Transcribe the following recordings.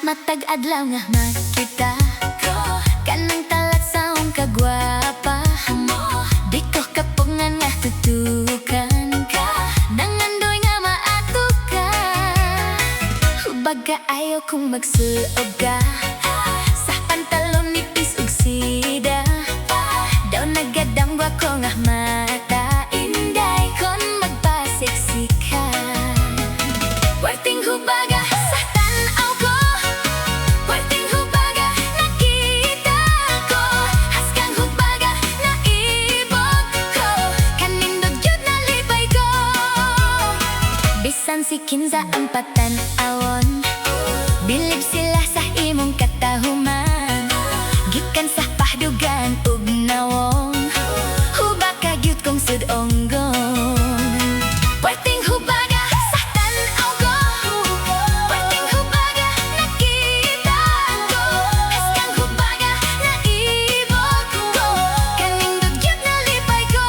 Matag adlaw nga makita ko kanang talatsaong kagwapa mo. Di ko kapungan nga tutukan ka, nangandoy nga maato ka. Hubag kaayo kung magsuob ka sa pantalon nipis ug sida. Daw nagadangwa ko nga mata, inday, kon magpa-sexy ka. Perting hubaga sa tan-aw ko, perting hubaga nakita ko. Haskang hubaga naibog ko, kanindot gyud nalipay ko. Bisan si Kinza ang patan-awon, bilib sila sa imong katahuman. Gikan sa pahdugan ug nawong, hubag ka gyud kong sud-onggon. Perting hubaga sa tan-aw ko, perting hubaga nakita ko. Haskang hubaga naibog ko, kanindot gyud nalipay ko.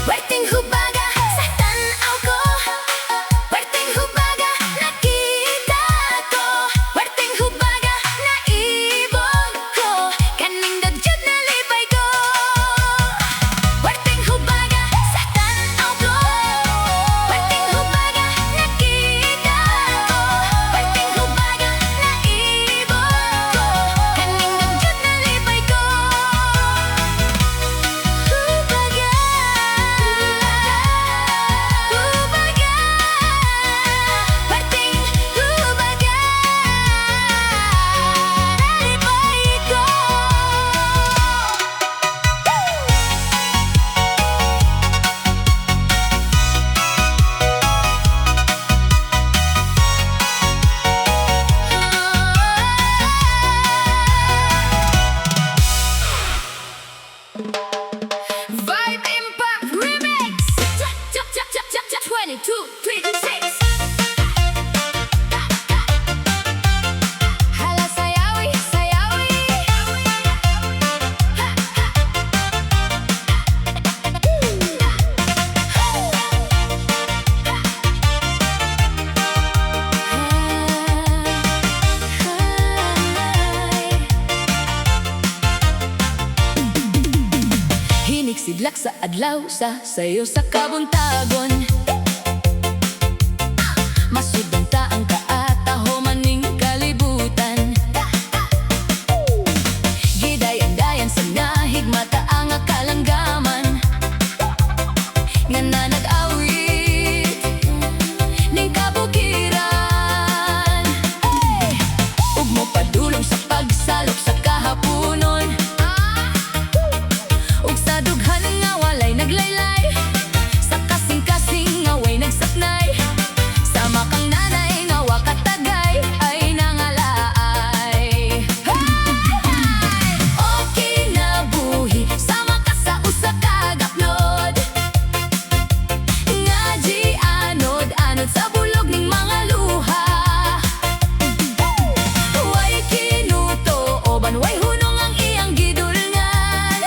Perting hubaga sa tan-aw ko, perting hubaga nakita ko. Perting hubaga naibog ko, kanindot jud nalipay ko. Perting hubaga sa tan-aw ko, perting hubaga nakita ko. Perting hubaga naibog ko, kanindot jud nalipay ko. Hubaga, hubaga, perting hubaga, nalipay ko. Vibe Impact Remix 22, 26. Hala, sayawi, sayawi. Ha, ha. Ay. Hinig sidlak sa adlaw sa sayo sa kabuntagon. Masudong ta ang kaataho maning kalibutan. Gidayan-dayan sa nahigmata ang kalanggaman nga nanag-awit ning kabukiran. Hey! Ug mo padulong sa pagsalop sa kahaponon, ug sa dughan nga walay naglaylay, sa kasing-kasing nga way nagsaknay, sama kang nanay nga wa katagay ay nangalaay. Hey! O kinabuhi, sama ka sa usa ka gapnod nga gianod-anod sa bulog ning mga luha. Way kinutuoban, way hunong ang iyang gidulngan.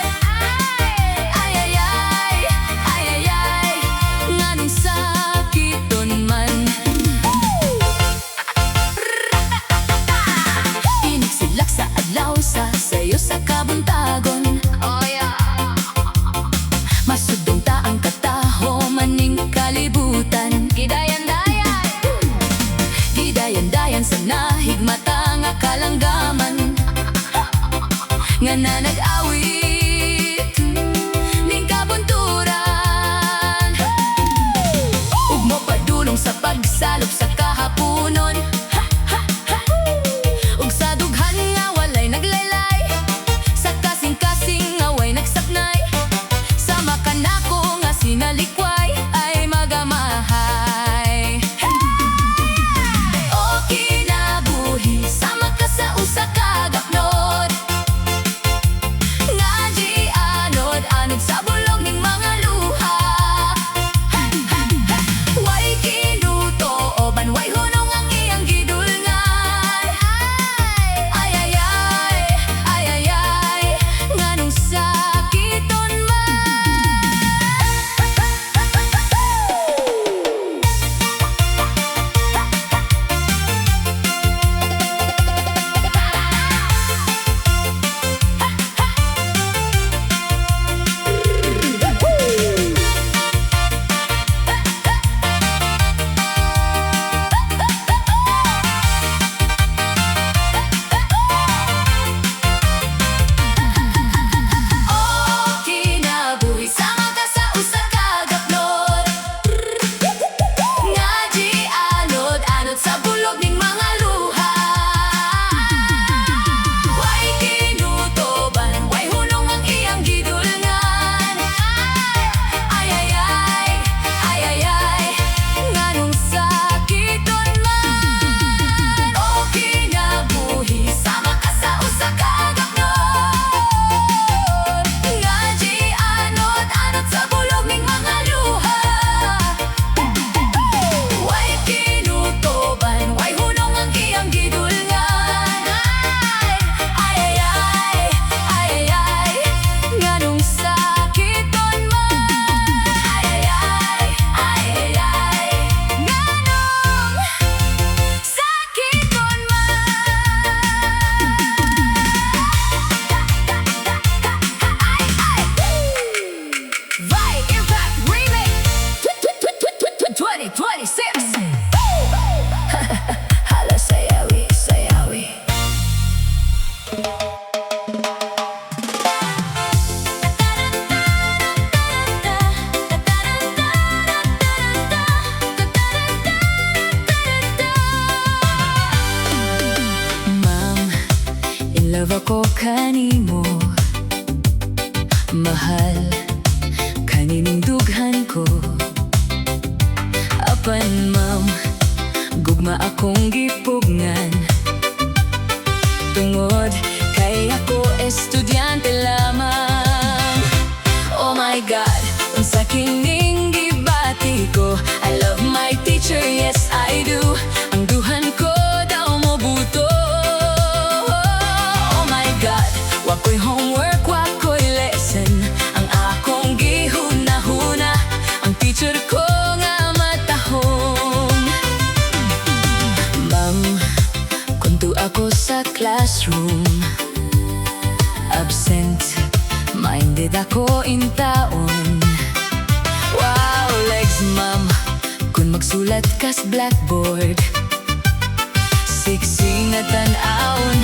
Ay, ay, ay, ay, ay, ay, nganong sakiton man. Inig silak sa adlaw sa sayo sa kabuntagon. Oh yeah. Masudong ta ang kataho maning kalibutan. Gidayan-dayan, gidayan-dayan sa nahigmata nga kalanggaman nga nanag-awit ning kabunturan. Ug mo padulong sa pagsalop sa kahaponon, ug sa dughan nga walay naglaylay, sa kasing-kasing nga way nagsaknay, sama kanako nga sinalikway ay magamahay. O kinabuhi, sama ka sa usa ka gapnod. Ma'am, in love ako kanimo. Mahal, kaninindughan ko. Apan ma'am, gugma akong gipugngan tungod kay ako estudyante lamang. Oh my God, unsa kining gibati ko? I love my teacher, yes I do. Ang duhan ko daw mobuto. Oh my God, wa ko'y homework, wa ko'y lesson. Ang akong gihuna-huna, ang teacher ko nga matahong. Ma'am, kunto ako sa classroom. Absent minded ako in taon. Wow, legs ma'am, kung magsulat kas blackboard. Siksing na tan-awon.